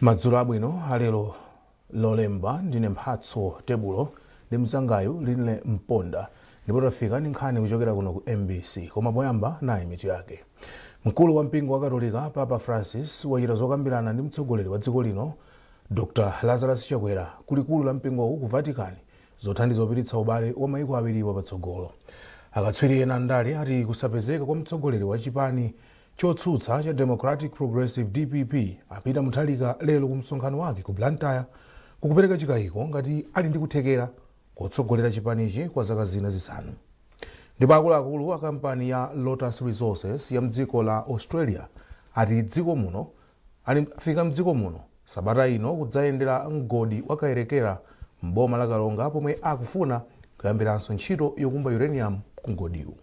Madzulo abwino alero Lolemba. Ndine Mphatso Tebulo ndi mzangayu Linle Mponda, ndipo tafika ndi nkhani kuchokera kuno ku MBC. Koma poyamba, nayi mitu yake. Mkulu wa mpingo wa Katolika, Papa Francis, wachita zokambirana ndi mtsogoleri wa dziko lino, Dr Lazarus Chakwera, kulikulu la mpingowu ku Vatican, zothandiza kupititsa ubale wa maiko awiriwa patsogolo. Akatswiri ena andale ati kusapezeka kwa mtsogoleri wa chipani chotsutsa cha Democratic Progressive, DPP, a Peter Mutharika lero ku msonkhano wake ku Blantyre kukupereka chikayiko ngati ali ndi kuthekera kotsogolera chipanichi kwa zaka zina 5. Ndipo akuluakulu a kampani ya Lotus Resources ya mdziko la Australia ati dziko muno afika mdziko muno sabata ino kudzayendera mgodi wa Kayelekera m'boma la Karonga, pomwe akufuna kuyambiranso ntchito yokumba uranium ku mgodiwu.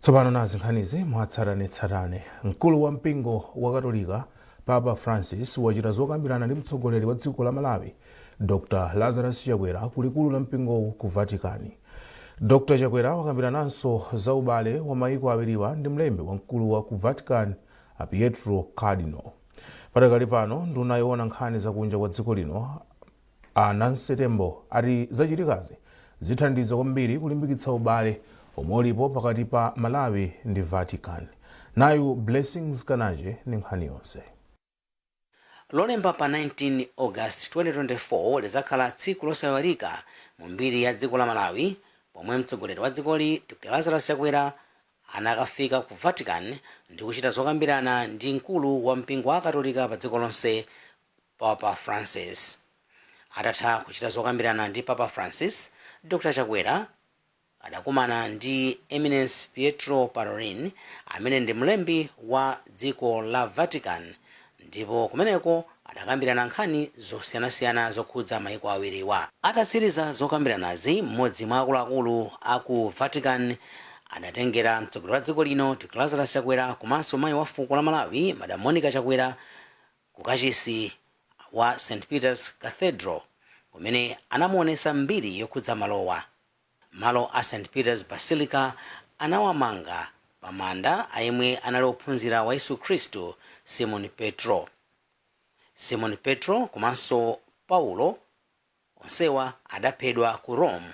Tsopano nazi nkhanizi mwatsatanetsatane. Mkulu wa mpingo wa Katolika, Papa Francis, wachita zokambirana ndi mtsogoleri wa dziko la Malawi, Dr Lazarus Chakwera, kulikulu la mpingowu ku Vatican. Dr Chakwera wakambirananso za ubale wa maiko awiriwa ndi mlembi wamkulu wa ku Vatican, a Pietro Cardinal. Patakali pano, nduna yoona nkhani zakunja kwa dziko lino, a Nancy Tembo, ati zachitikazi zithandiza kwambiri kulimbikitsa ubale omwe ulipo pakati pa Malawi ndi Vatican. Nayu Blessings Kanaje ndi nkhani yonse. Lolemba pa 19 August 2024 lidzakhala tsiku losayiwalika mu mbiri ya dziko la Malawi, pomwe mtsogoleri wa dzikoli, Dr Lazarus Chakwera, anakafika ku Vatican ndi kuchita zokambirana ndi mkulu wa mpingo wa Katolika pa dziko lonse, Papa Francis. Atatha kuchita zokambirana ndi Papa Francis, Dr Chakwera adakumana ndi Eminence Pietro Parolin, amene ndi mlembi wa dziko la Vatican, ndipo kumeneko adakambirana nkhani zosiyanasiyana zokhudza maiko awiriwa. Atatsiriza zokambiranazi, mmodzi mwa akuluakulu aku Vatican adatengera mtsogoleri wa dziko lino, Dr Lazarus Chakwera, komanso mayi wa fuko la Malawi, Madam Monica Chakwera, ku kachisi wa St Peter's Cathedral, kumene anamuonesa mbiri yokhudza malowa. Malo a St Peter's Basilica anawamanga pa manda ayemwe anali ophunzira wa Yesu Khristu, Simon Petro. Simon Petro komanso Paulo onsewa adaphedwa ku Rome,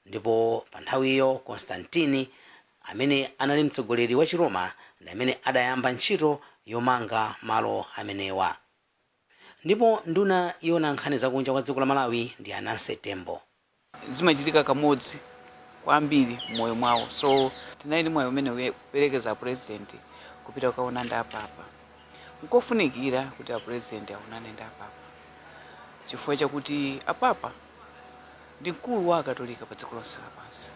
ndipo pa nthawiyo Constantine, amene anali mtsogoleri wa Chiroma, ndi amene adayamba ntchito yomanga malo amenewa. Ndipo nduna yoona nkhani zakunja kwa dziko la Malawi ndi a Nancy Tembo. Zimachitika kamodzi kwa ambiri mmoyo mwawo, so tinali ndi mwayi umene kuperekeza President kupita kukaona ndi apapa. Nkofunikira kuti a President aonane ndi apapa chifukwa chakuti apapa ndi mkulu wa Akatolika pa dziko lonse lapansi,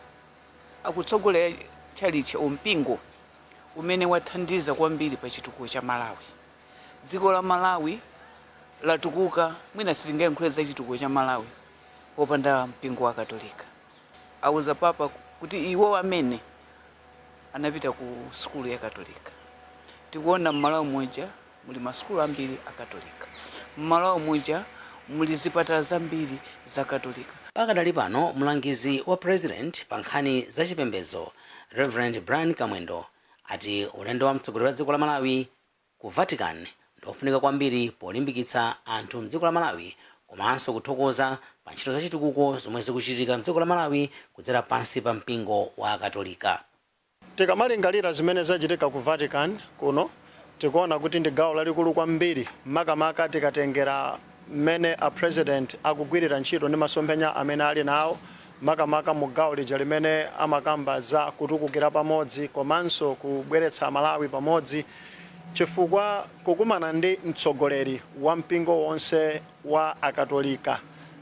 akutsogolera tchalitchi, mpingo umene wathandiza kwambiri pa chitukuko cha Malawi. Dziko la Malawi latukuka, mwina sitingayankhule za chitukuko cha Malawi popanda mpingo wa Katolika. Auza Papa kuti iwo amene anapita ku sukulu ya Katolika. Tikuona m'Malawi muja muli masukulu ambiri a Katolika, m'Malawi muja muli zipatala zambiri za Katolika. Pakadali pano, mlangizi wa President pa nkhani za chipembedzo, Reverend Brian Kamwendo, ati ulendo wa mtsogoleri wa dziko la Malawi ku Vatican ndiofunika kwambiri polimbikitsa anthu mdziko la Malawi komanso kuthokoza pa ntchito zachitukuko zomwe zikuchitika mdziko la Malawi kudzera pansi pa mpingo wa Katolika. Tikamalingalira zimene zachitika ku Vatican kuno, tikuona kuti ndi gawo lalikulu kwambiri, makamaka tikatengera mmene a President akugwirira ntchito ndi masomphenya amene ali nawo, makamaka mu gawo lija limene amakamba za kutukukira pamodzi komanso kubweretsa Malawi pamodzi, chifukwa kukumana ndi mtsogoleri wa mpingo wonse wa Akatolika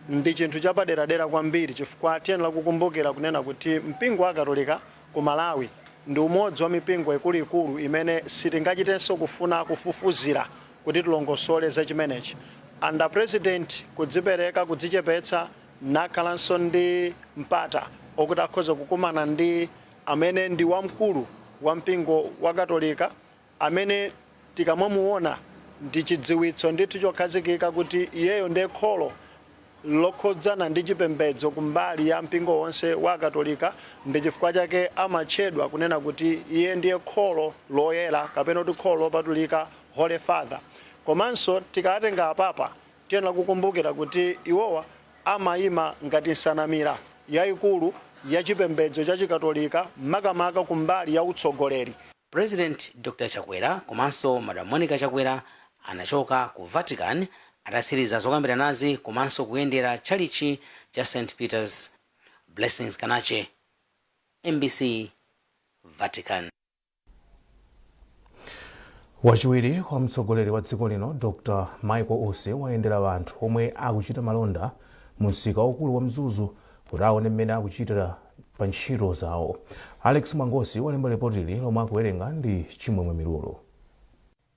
ndi chinthu chapaderadera kwambiri, chifukwa tiyenera kukumbukira kunena kuti mpingo wa Akatolika ku Malawi ndi umodzi wa mipingo ikuluikulu imene sitingachitenso kufuna kufufuzira kuti tilongosole za chimenechi. And President kudzipereka, kudzichepetsa, nakhalanso ndi mpata okuti akhoza kukumana ndi amene ndi wamkulu wa mpingo wa Katolika amene Tikamamuona ndi chidziwitso ndithu chokhazikika kuti iyeyo ndiye kholo lokhudzana ndi chipembedzo kumbali ya mpingo wonse wa Katolika. Ndi chifukwa chake amatchedwa kunena kuti iye ndiye kholo loyera kapena kuti kholo lopatulika, Holy Father. Komanso tikatenga apapa, tiyenera kukumbukira kuti iwowa amayima ngati nsanamira yayikulu ya chipembedzo cha Chikatolika, makamaka kumbali ya utsogoleri. President Dr Chakwera komanso Madam Monica Chakwera anachoka ku Vatican atatsiriza zokambiranazi komanso kuyendera tchalitchi cha St Peters. Blessings Kanache, MBC, Vatican. Wachiwiri kwa mtsogoleri wa dziko lino Dr Michael Usi wayendera anthu omwe akuchita malonda mu msika waukulu wa Mzuzu kuti aone mmene akuchitira pa ntchito zawo. Alex Mwangosi walemba ripotili lomwe akuwerenga ndi Chimwemwe Milulu.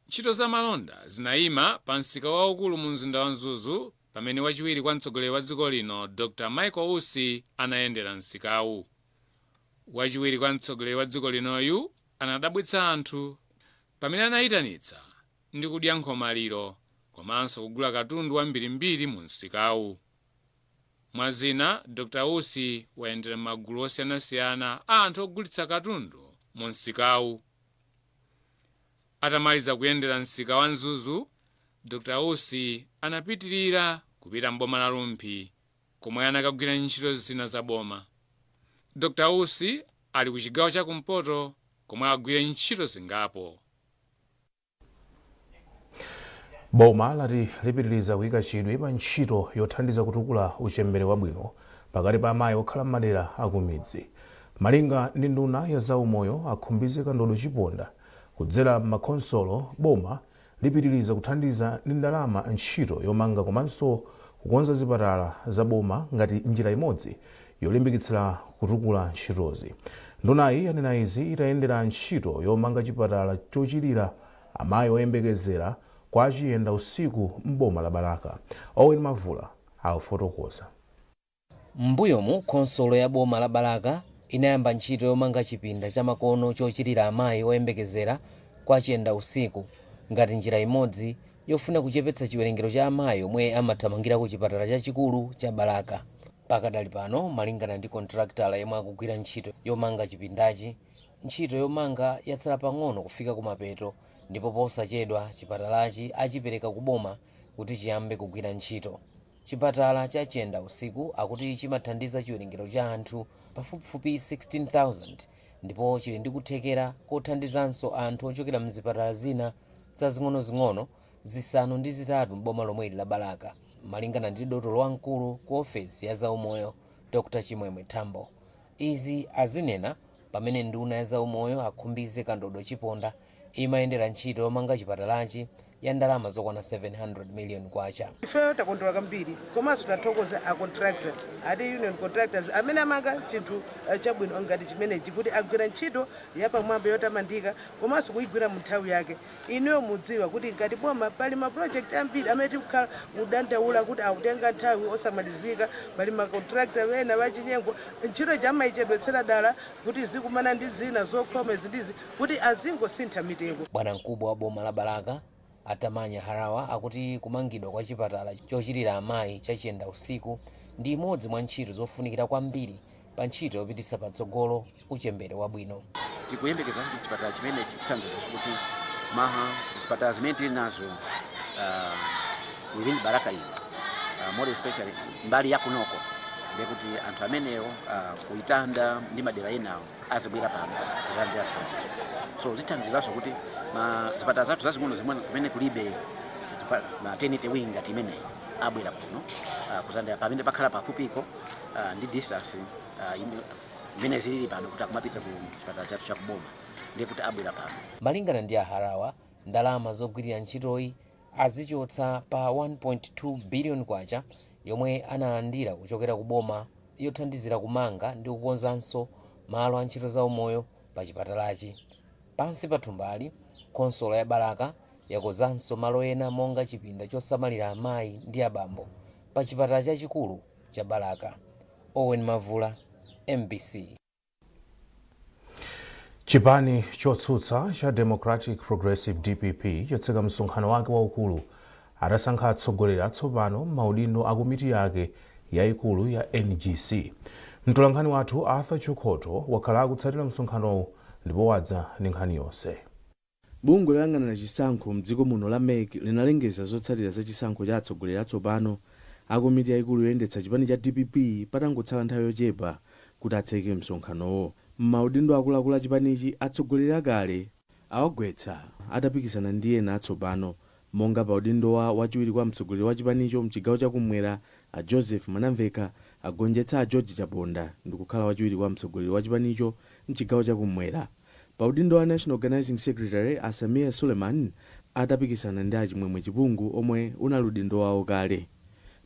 Ntchito za malonda zinayima pa msika waukulu mu mzinda wa Mzuzu pamene wachiwiri kwa mtsogoleri wa dziko lino Dr Michael Usi anayendera msikawu. Wachiwiri kwa mtsogoleri wa dziko linoyu anadabwitsa anthu pamene anayitanitsa ndi kudya nkhomaliro komanso kugula katundu wambirimbiri mu msikawu. Mwazina, Dr Usi wayendera magulu osiyanasiyana a anthu ogulitsa katundu mu msikawu. Atamaliza kuyendera msika wa Mzuzu, Dr Usi anapitirira kupita mboma la Rumphi komwe anakagwira ntchito zina za boma. Dr Usi ali ku chigawo chakumpoto komwe agwira ntchito zingapo. Boma lati lipitiriza kuyika chidwi pa ntchito yothandiza kutukula uchembere wabwino pakati pa amayi okhala m'madera akumidzi. Malinga ndi nduna ya zaumoyo a Khumbize Kandodo Chiponda, kudzera m'makhonsolo boma lipitiriza kuthandiza ndi ndalama ntchito yomanga komanso kukonza zipatala za boma ngati njira imodzi yolimbikitsira kutukula ntchitozi. Ndunayi yanena izi itayendera ntchito yomanga chipatala chochirira amayi oyembekezera kwa Chiyenda Usiku m'boma la Balaka. Owen Mavula akufotokoza. M'mbuyomu khonsolo ya boma la Balaka inayamba ntchito yomanga chipinda chamakono chochirira amayi oyembekezera kwa Chiyenda Usiku ngati njira imodzi yofuna kuchepetsa chiwerengero cha amayi omwe amathamangira ku chipatala chachikulu cha Balaka. Pakadali pano, malingana ndi kontrakitala yemwe akugwira ntchito yomanga chipindachi, ntchito yomanga yatsala pang'ono kufika kumapeto ndipo posachedwa chipatalachi achipereka kuboma kuti chiyambe kugwira ntchito. Chipatala cha Chiyenda Usiku akuti chimathandiza chiwerengero cha anthu pafupifupi 16,000 ndipo chili ndi kuthekera kothandizanso anthu ochokera mzipatala zina zazing'onozing'ono 8 m'boma lomweli la Balaka, malingana ndi dotolo wamkulu ku ofesi ya zaumoyo Dr Chimwemwe Thambo. Izi azinena pamene nduna ya zaumoyo a Khumbize Kandodo Chiponda imayendera ntchito yomanga chipatalachi ya ndalama zokwana 700 million kwacha. Ifeyo takondwera kwambiri komanso tathokoza a contractor ati Union Contractors amene amanga chinthu chabwino ngati chimenechi, kuti agwira ntchito yapamwamba yotamandika komanso kuyigwira mu nthawi yake. Inuyo mudziwa kuti ngati boma pali ma project ambiri amene tikukhala kudandaula kuti akutenga nthawi osamalizika. Pali ma contractor ena wachinyengo, ntchito chamayichedwetsera dala kuti zikumana ndi zina zokhoma zindizi kuti azingosintha mitengo. Bwana mkubwa wa boma la Balaka Atamanya Harawa akuti kumangidwa kwa chipatala chochirira amayi cha Chiyenda Usiku ndi imodzi mwa ntchito zofunikira kwambiri pa ntchito yopititsa patsogolo uchembere wabwino. Tikuyembekeza kuti chipatala chimenechi chithandiza kuti maha zipatala zimene tili nazo within Balaka ino, more especially mbali ya kunoko, ndekuti anthu amenewo kuitanda ndi madera enawo azibwera pano kulandira thandizo. So zithandiziranso kuti ma zipatala zathu zazing'ono zimene kumene kulibe maternity wing ngati imeneyi abwera kuno kuzalandira pamene pakhala pafupiko ndi distance imene zilili pano kuti akumapita ku chipatala chathu chakuboma, ndiye kuti abwera pano. Malingana ndi Aharawa, ndalama zogwirira ntchitoyi azichotsa pa 1.2 billion kwacha yomwe analandira kuchokera ku boma yothandizira kumanga ndi kukonzanso malo a ntchito zaumoyo pa chipatalachi. Pansi pa thumbali, khonsolo ya Balaka yakonzanso malo ena monga chipinda chosamalira amayi ndi abambo pa chipatala chachikulu cha Balaka. Owen Mavula, MBC. Chipani chotsutsa cha Democratic Progressive, DPP, chatseka msonkhano wake waukulu atasankha atsogoleri atsopano m'maudindo a komiti yake yayikulu ya NGC. Mtolankhani wathu Arthur Chokhoto wakhala akutsatira msonkhanowu ndipo wadza ndi nkhani yonse. Bungwe loyang'anira chisankho mdziko muno la MEC linalengeza zotsatira za chisankho cha atsogoleri atsopano a komiti yayikulu yoyendetsa chipani cha DPP patangotsala nthawi yochepa kuti atseke msonkhanowo. M'maudindo akuluakulu a chipanichi, atsogoleri akale awagwetsa atapikisana ndi ena atsopano, monga pa udindo wa wachiwiri kwa mtsogoleri wa chipanicho mchigawo chakumwera, a Joseph Mwanamvekha agonjetsa a George Chaponda ndikukhala wachiwiri kwa mtsogoleri wa chipanicho mchigawo chakumwera. Pa udindo wa National Organizing Secretary, a Sameer Suleman atapikisana ndi Achimwemwe Chipungu omwe unali udindo wawo kale.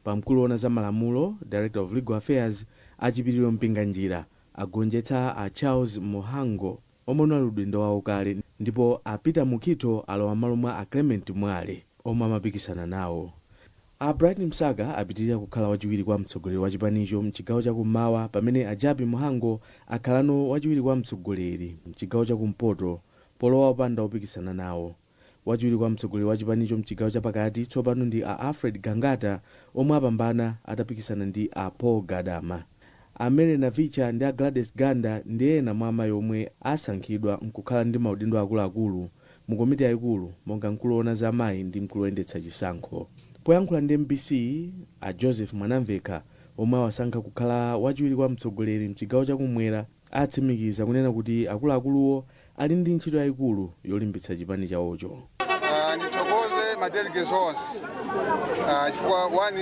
Pa mkulu woona za malamulo, Director of Legal Affairs, Achipiriro Mpinganjira agonjetsa a Charles Mhango omwe unali udindo wawo kale, ndipo a Peter Mukhito alowa m'malo mwa a Clement Mwale omwe amapikisana nawo. A Bright Msaka apitirira kukhala wachiwiri kwa mtsogoleri wa chipanicho mchigawo chakummawa, pamene a Jappie Mhango akhalano wachiwiri kwa mtsogoleri mchigawo chakumpoto polowa opanda opikisana nawo. Wachiwiri kwa mtsogoleri wa chipanicho mchigawo chapakati tsopano ndi a Alfred Gangata omwe apambana atapikisana ndi a Paul Gadama. A Mary Navicha ndi a Gladys Ganda ndi ena mwa amayi omwe asankhidwa nkukhala ndi maudindo akuluakulu mu komiti yayikulu, monga mkulu woona za amayi ndi mkulu woyendetsa chisankho. Poyankhula ndi MBC, a Joseph Mwanamvekha omwe awasankha kukhala wachiwiri kwa mtsogoleri mchigawo chakumwera atsimikiza kunena kuti akuluakuluwo ali ndi ntchito yayikulu yolimbitsa chipani chawocho. Ndithokoze madelegates onse chifukwa one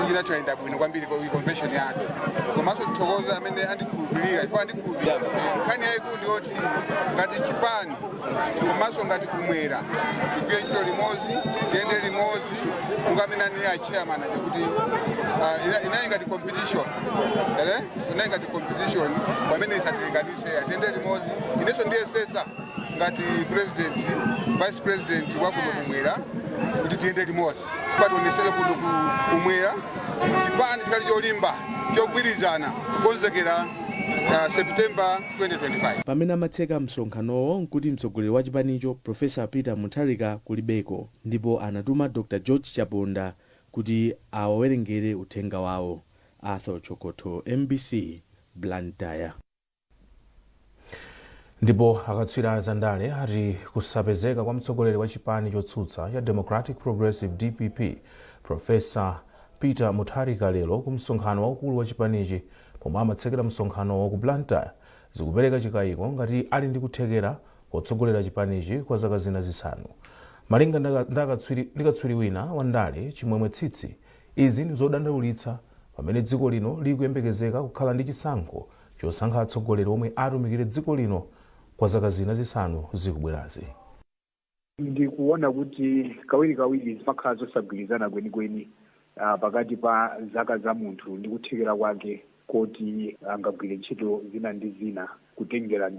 inathu yayenda bwino kwambiri ku convention yathu, komanso ndithokoze amene andikhulupirira chifukwa andikhulupirira. Nkhani yayikulu ndiyoti ngati chipani komanso ngati kumwera tigwire ntchito limodzi, tiyende limodzi, monga amene anali a chairman aja kuti inali ngati competition, ere inali ngati competition pamene isatilinganise, atiyende limodzi. Inenso ndiyesesa ngati president, vice president wa kuno kumwera kuti tiyende limodzi, pationesere kuno kumwera chipani chikali cholimba, chogwirizana, kukonzekera September 2025. Pamene amatseka msonkhanowo nkuti mtsogoleri wa chipanicho Professor Peter Mutharika kulibeko, ndipo anatuma Dr George Chaponda kuti awawerengere uthenga wawo. Arthur Chokotho, MBC, Blantyre. Ndipo akatswiri a zandale ati kusapezeka kwa mtsogoleri wa chipani chotsutsa cha Democratic Progressive, DPP, Professor Peter Mutharika lero ku msonkhano waukulu wa chipanichi pomwe amatsekera msonkhano ku Blantyre zikupereka chikayiko ngati ali ndi kuthekera kotsogolera chipanichi kwa zaka zina 5. Malinga ndi katswiri wina wa ndale Chimwemwe Tsitsi, izi ndi zodandaulitsa pamene dziko lino likuyembekezeka kukhala ndi chisankho chosankha atsogoleri omwe atumikire dziko lino kwa zaka zina 5 zikubwerazi. Ndikuona kuti kawirikawiri zimakhala zosagwirizana kwenikweni pakati pa zaka za munthu ndi kuthekera kwake koti angagwire ntchito zina ndi zina, kutengera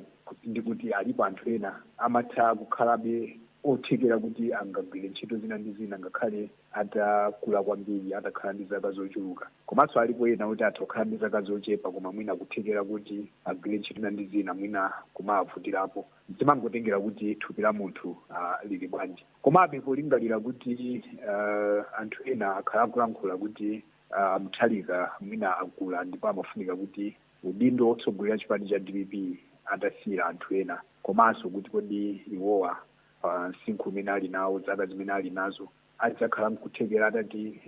ndi kuti alipo anthu ena amatha kukhalabe othekera kuti angagwire ntchito zina ndi zina ngakhale atakula kwambiri, atakhala ndi zaka zochuluka, komanso alipo ena kuti atha kukhala ndi zaka zochepa koma mwina kuthekera kuti agwire ntchito zina ndi zina mwina kumavutirapo. Zimangotengera kuti thupi la munthu lili bwanji. Komabe polingalira kuti anthu ena akhala akulankhula kuti Mutharika mwina akula ndipo amafunika kuti udindo wotsogolera chipani cha DPP atasiyira anthu ena, komanso kuti kodi iwowa pa msinkhu umene ali nawo, zaka zimene ali nazo, adzakhala nkuthekera atati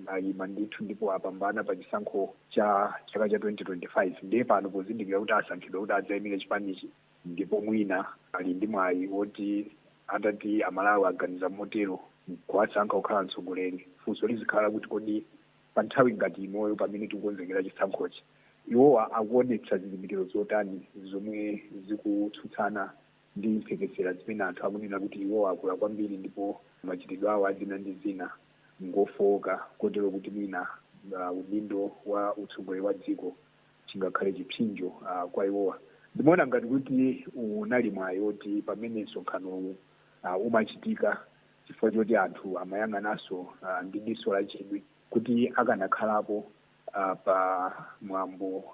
ayima ndithu ndipo apambana pa chisankho cha chaka cha 2025? Ndiye pano pozindikira kuti asankhidwa kuti adzayimire chipanichi ndipo mwina ali ndi mwayi woti atati Amalawi aganiza motero kuwasankha kukhala mtsogoleri, funso lizikhala kuti kodi pa nthawi ngati inoyo pamene tikukonzekera chisankhochi, iwowa akuonetsa zizindikiro zotani zomwe zikutsutsana ndi mphekesera zimene anthu akunena kuti iwowa akula kwambiri ndipo machitidwe awo azina ndi zina ngofowoka, kotero kuti mwina udindo wa utsogoleri wa dziko chingakhale chipsinjo kwa iwowa? Ndimaona ngati kuti unali mwayi woti pamene msonkhanowu umachitika, chifukwa choti anthu amayang'ananso ndi diso lachidwi kuti akanakhalapo pa mwambo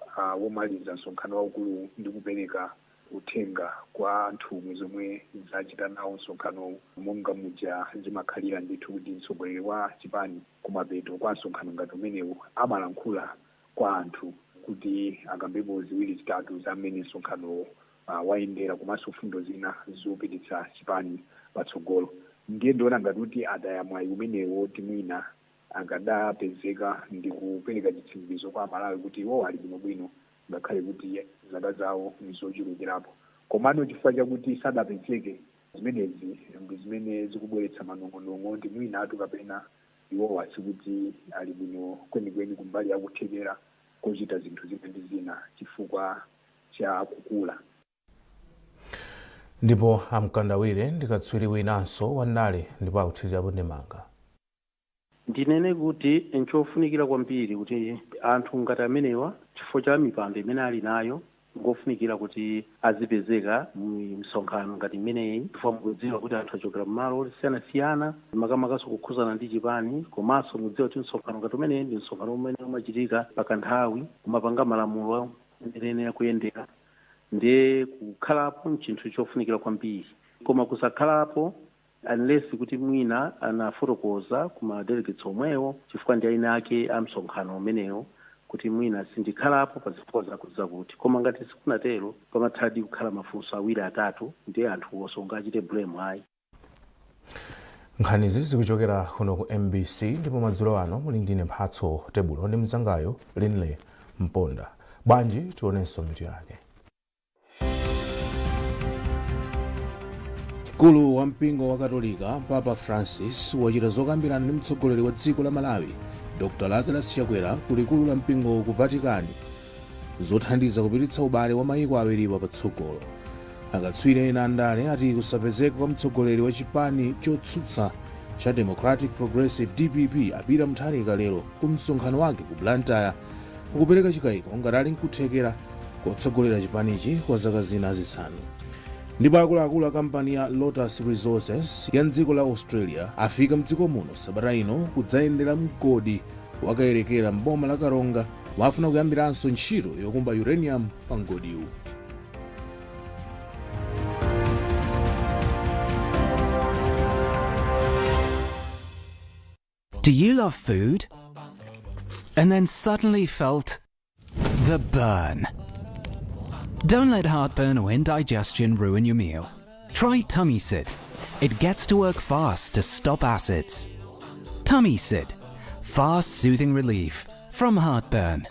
womaliza msonkhano waukulu ndi kupereka Uthenga kwa nthumwi zomwe zachita nawo msonkhanowu, monga muja zimakhalira ndithu kuti mtsogoleri wa chipani kumapeto kwa msonkhano ngati umenewu amalankhula kwa anthu kuti akambepo ziwiri zitatu za mmene msonkhanowo wayendera komanso fundo zina zopititsa chipani patsogolo. Ndiye ndiona ngati kuti ataya mwayi umenewo kuti mwina akadapezeka ndi kupereka chitsimikizo kwa Amalawi kuti iwo ali bwinobwino ngakhale kuti zaka zawo nzochulukirapo. Komano chifukwa chakuti sadapezeke, zimenezi ndi zimene zikubweretsa manong'onong'o ndi mwina atu kapena iwowa sikuti ali bwino kwenikweni kumbali yakuthekera kochita zinthu zina ndi zina chifukwa cha kukula. Ndipo amkandawire ndi katswiri winanso wandale ndipo akuthirirapo ndemanga. Ndinene kuti nchofunikira kwambiri kuti anthu ngati amenewa, chifukwa cha mipando imene ali nayo, ngofunikira kuti azipezeka mu msonkhano ngati imeneyi, chifukwa mukudziwa kuti anthu achokera mmalo osiyanasiyana, makamakaso kukhuzana ndi chipani. Komanso mudziwa kuti msonkhano ngati umeneyi ndi msonkhano umene umachitika pakanthawi, umapanga malamulo amene akuyendera. Ndiye kukhalapo nchinthu chofunikira kwambiri, koma kusakhalapo, unless kuti mwina anafotokoza kuma delegates omwewo, chifukwa ndi aina ake a msonkhano umenewo, kuti mwina sindikhalapo pa zifukwa zakuti zakuti. Koma ngati sikunatero, pamathadi kukhala mafunso awiri atatu, ndiye anthu osonga achite blame ayi. Nkhanizi zikuchokera kuno ku MBC, ndipo madzulo ano muli ndine Mphatso Tebulo ndi mzangayo Linley Mponda. Bwanji tionenso mitu yake. Mkulu wa mpingo wa Katolika Papa Francis wachita zokambirana ndi mtsogoleri wa dziko la Malawi Dr Lazarus Chakwera ku likulu la mpingo ku Vatican zothandiza kupititsa ubale wa mayiko awiriwa patsogolo. Akatswiri ena andale ati kusapezeka kwa mtsogoleri wa chipani chotsutsa cha Democratic Progressive, DPP, a Peter Mutharika lero ku msonkhano wake ku Blantyre kukupereka chikayiko ngati ali nkuthekera kotsogolera chipanichi kwa zaka zina 5. Ndipo akuluakulu a kampani ya Lotus Resources ya mdziko la Australia afika mdziko muno sabata ino kudzayendera mgodi wa Kayelekera mboma la Karonga, wafuna kuyambiranso ntchito yokumba uranium pa mgodiwu. Do you love food? And then suddenly felt the burn. Don't let heartburn or indigestion ruin your meal. Try Tummy Sid. It gets to work fast to stop acids. Tummy Sid. Fast soothing relief from heartburn.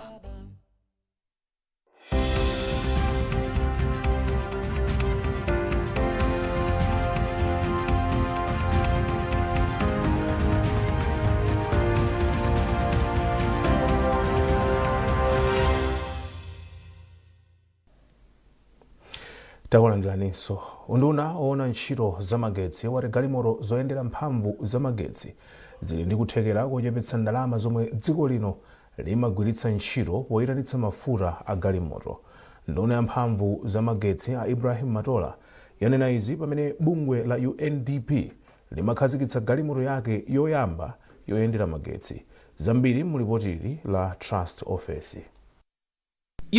Takulandiraninso. Unduna oona ntchito zamagetsi wati galimoto zoyendera mphamvu zamagetsi zili ndi kuthekera kochepetsa ndalama zomwe dziko lino limagwiritsa ntchito poyitanitsa mafuta a galimoto. Nduna ya mphamvu zamagetsi a Ibrahim Matola yanena izi pamene bungwe la UNDP limakhazikitsa galimoto yake yoyamba yoyendera magetsi. Zambiri mulipotili la Trust Office.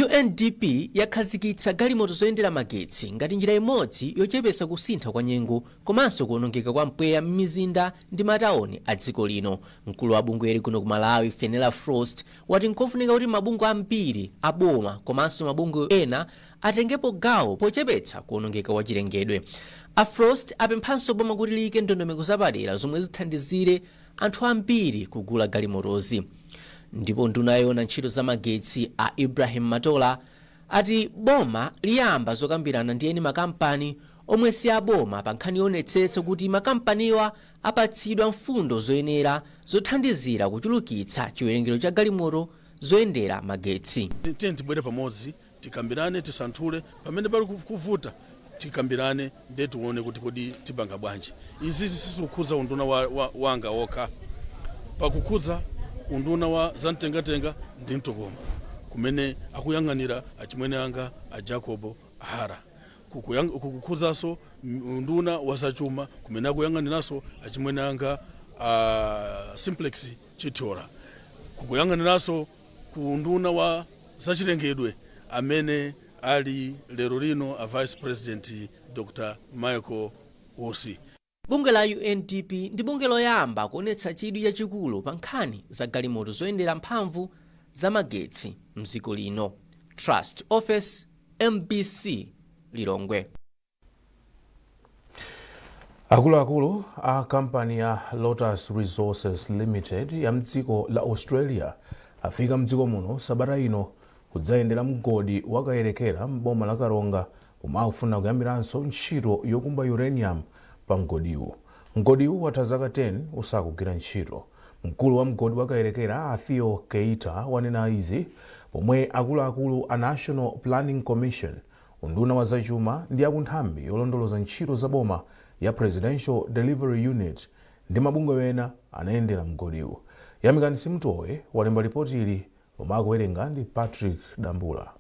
UNDP yakhazikitsa galimoto zoyendera magetsi ngati njira imodzi yochepetsa kusintha kwa nyengo komanso kuwonongeka kwa mpweya m'mizinda ndi matawuni a dziko lino. Mkulu wa bungweli kuno ku Malawi, Fenella Frost, wati nkofunika kuti mabungwe ambiri a boma komanso mabungwe ena atengepo gawo pochepetsa kuwonongeka kwa chilengedwe. A Frost apemphanso boma kuti liyike ndondomeko zapadera zomwe zithandizire anthu ambiri kugula galimotozi. Ndipo nduna yoona ntchito za magetsi a Ibrahim Matola ati boma liyamba zokambirana ndi eni makampani omwe si aboma pa nkhani yoonetsetsa kuti makampaniwa apatsidwa mfundo zoyenera zothandizira kuchulukitsa chiwerengero cha galimoto zoyendera magetsi. Tiye tibwere pamodzi, tikambirane, tisanthule pamene pali kuvuta, tikambirane, ndiye tione kuti kodi tipanga bwanji. Izizi sizikukhudza unduna wanga wokha, pakukhudza unduna wa zamtengatenga ndi mtokoma kumene akuyang'anira achimwene anga a Jacob Hara, kukukhudzanso unduna wa zachuma kumene akuyang'aniranso achimwene anga a Simplex Chithyola, kukuyang'aniranso ku unduna wa zachilengedwe amene Ali lero lino a Vice President Dr Michael Usi. Bungwe la UNDP ndi bungwe loyamba kuonetsa chidwi chachikulu pa nkhani za galimoto zoyendera mphamvu za magetsi mdziko lino. Trust Office, MBC, Lilongwe. Akuluakulu a kampani ya Lotus Resources Limited ya mdziko la Australia afika mdziko muno sabata ino kudzayendera mgodi wa Kayelekera m'boma la Karonga, pomwe akufuna kuyambiranso ntchito yokumba uranium pa mgodiwu. Mgodiwu watha zaka 10 usakugwira ntchito. Mkulu wa mgodi wa Kayelekera, a Theo Keita, wanena izi pomwe akuluakulu a National Planning Commission, unduna wa zachuma ndi akunthambi yolondoloza ntchito za boma ya Presidential Delivery Unit ndi mabungwe ena anayendera mgodiwu. Yamikani Simtowe walemba ripoti ili, lomwe akuwerenga ndi Patrick Dambula.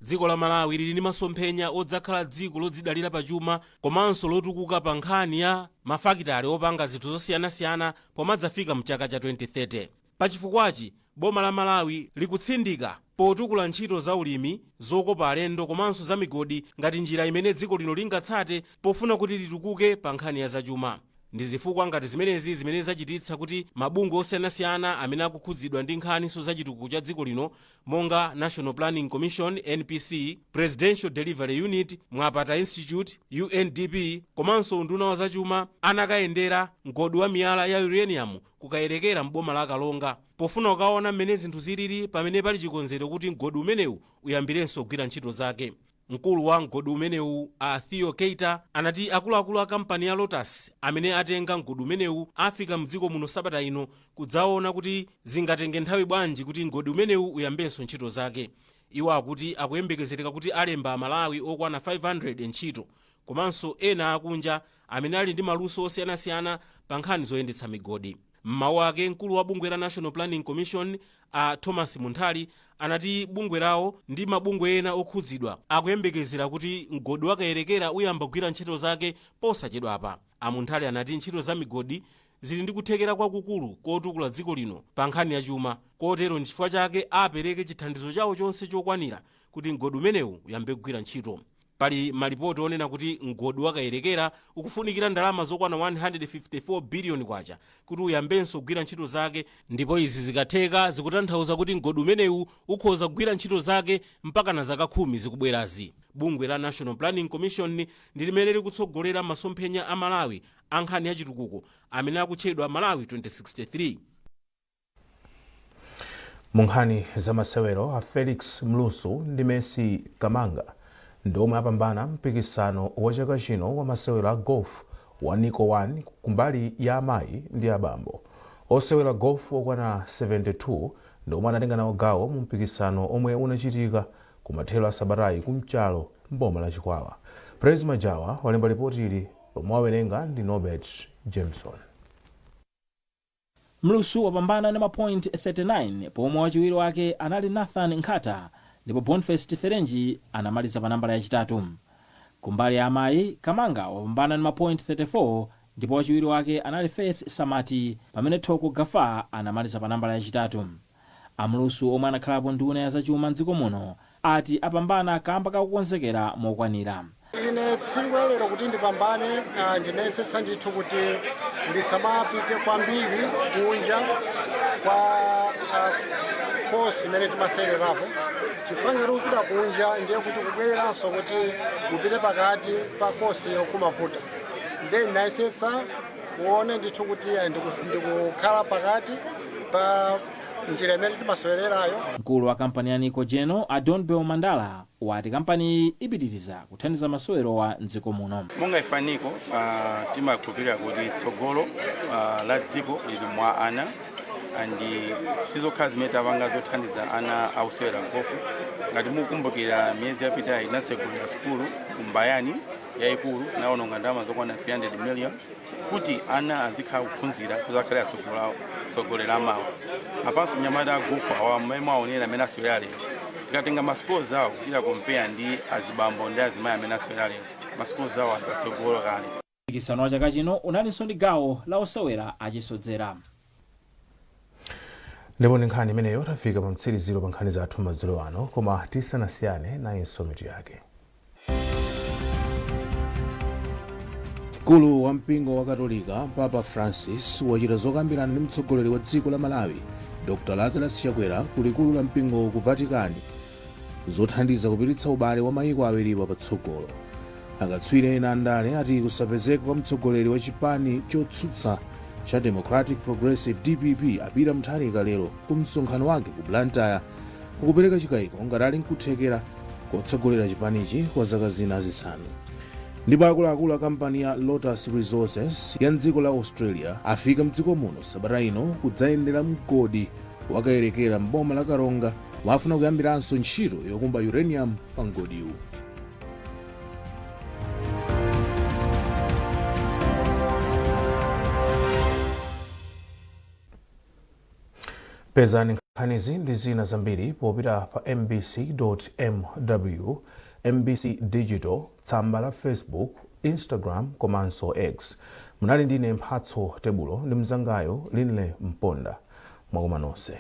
Dziko la Malawi lili ndi masomphenya odzakhala dziko lodzidalira pachuma komanso lotukuka pa nkhani ya mafakitale opanga zinthu zosiyanasiyana pomadzafika mchaka cha 2030. Pachifukwachi, boma la Malawi likutsindika potukula ntchito za ulimi, zokopa alendo komanso za migodi ngati njira imene dziko lino lingatsate pofuna kuti litukuke pa nkhani ya zachuma. Ndi zifukwa ngati zimenezi zimene zachititsa kuti mabungwe osiyanasiyana amene akukhudzidwa ndi nkhaniso za chitukuko cha dziko lino, monga National Planning Commission, NPC, Presidential Delivery Unit, Mwapata Institute, UNDP komanso unduna wa zachuma, anakayendera mgodi wa miyala ya uranium kuKayerekera mboma la Karonga pofuna kukaona mmene zinthu zilili, pamene pali chikonzero kuti mgodi umenewu uyambirenso kugwira ntchito zake. Mkulu wa mgodi umenewu, a Theo Keita, anati akuluakulu a kampani ya Lotus amene atenga mgodi umenewu afika mdziko muno sabata ino kudzaona kuti zingatenge nthawi bwanji kuti mgodi umenewu uyambenso ntchito zake. Iwo akuti akuyembekezereka kuti alemba Amalawi okwana 500 ntchito komanso ena akunja amene ali ndi maluso osiyanasiyana pa nkhani zoyendetsa migodi. Mmawu ake, mkulu wa bungwe la National Planning Commission, a Thomas Munthali, anati bungwe lawo ndi mabungwe ena okhudzidwa akuyembekezera kuti mgodi wa Kayelekera uyamba kugwira ntchito zake posachedwapa. A Munthali anati ntchito za migodi zili ndi kuthekera kwakukulu kotukula dziko lino pa nkhani yachuma, kotero ndi chifukwa chake apereke chithandizo chawo chonse chokwanira kuti mgodi umenewu uyambe kugwira ntchito. Pali malipoti onena kuti mgodi wa Kayelekera ukufunikira ndalama zokwana 154 biliyoni kwacha kuti uyambenso kugwira ntchito zake, ndipo izi zikatheka zikutanthauza kuti mgodi umenewu ukhoza kugwira ntchito zake mpaka na zaka 10 zikubwerazi. Bungwe la National Planning Commission ndi limene likutsogolera masomphenya a Malawi a nkhani ya chitukuko amene akutchedwa Malawi 2063. Mu nkhani za masewero, a Felix Mlusu ndi Messi Kamanga ndi omwe apambana mpikisano wa chaka chino wa masewero a golf wa Nico 1 kumbali ya amayi ndi abambo. Osewera golf okwana 72 ndi omwe anatenga nawo gawo mu mpikisano omwe unachitika kumathero a sabatayi kumchalo mboma la Chikwawa. Praise Majawa walemba ripoti ili, lomwe wawerenga ndi Norbert Jameson. Mlusu wapambana ndi mapoint 39, pomwe wachiwiri wake anali Nathan Nkhata ndipo Boniface Tiferenji anamaliza pa nambala yachitatu. Kumbali ya amayi, Kamanga wapambana ndi mapoint 34 ndipo wachiwiri wake anali Faith Samati, pamene Thoko Gafa anamaliza pa nambala yachitatu. Amlusu, omwe anakhalapo nduna ya zachuma mdziko muno, ati apambana kamba kakukonzekera mokwanira. Ine tsiku la lero kuti ndipambane, ndinayesetsa ndithu kuti ndisamapite kwambiri kunja kwa course imene timasererapo, chifukwa ngati kupita kunja ndiye kuti kubwereranso kuti upite pakati pa course yo kumavuta. Ndiye ndinayesetsa kuone ndithu kuti ndikukhala pakati pa njira imene timasewererayo. Mkulu wa kampani ya Nico General, a Don Bell Mandala, wati kampaniyi ipitiriza kuthandiza masewerowa mdziko muno. Monga ife a Nico, timakhulupirira kuti tsogolo la dziko lili mwa ana, and sizokhala zimene tapanga zothandiza ana akusewera gofu. Ngati mukukumbukira, miyezi yapitayi inatsegulira sukulu kumbayani yayikulu, naononga ndalama zokwana 300 million kuti ana azikhala kuphunzira kuti akhale atsogoleri amawo. Apanso nyamata agofu awa mmene mwaonera amene asewera lero, tikatenga ma scores awo kuchita compare ndi azibambo ndi azimayi amene asewera lero, ma scores awo ali patsogolo kale. Mpikisano wa chaka chino unalinso ndi gawo la osewera achisodzera. Ndipo ndi nkhani imeneyo tafika pa mtsiriziro pa nkhani zathu madzulo ano, koma tisanasiyane, nayinso mitu yake. Mkulu wa mpingo wa Katolika, Papa Francis, wachita zokambirana ndi mtsogoleri wa dziko la Malawi, Dr Lazarus Chakwera, ku likulu la mpingo ku Vatican, zothandiza kupititsa ubale wa mayiko awiriwa patsogolo. Akatswiri ena andale ati kusapezeka kwa mtsogoleri wa chipani chotsutsa cha Democratic Progressive, DPP, a Peter Mutharika lero ku msonkhano wake ku Blantyre kukupereka chikayiko ngati ali nkuthekera kotsogolera chipanichi kwa zaka zina 5. Ndipo akuluakulu a kampani ya Lotus Resources ya mdziko la Australia afika mdziko muno sabata ino kudzayendera mgodi wa Kayelekera mboma la Karonga, wafuna kuyambiranso ntchito yokumba uranium pa mgodiwu. Pezani nkhanizi ndi zina zambiri popita pa mbc.mw, MBC Digital, tsamba la Facebook, Instagram komanso X. Munali ndine Mphatso Tebulo ndi mzangayo Linle Mponda. Mwakoma nonse.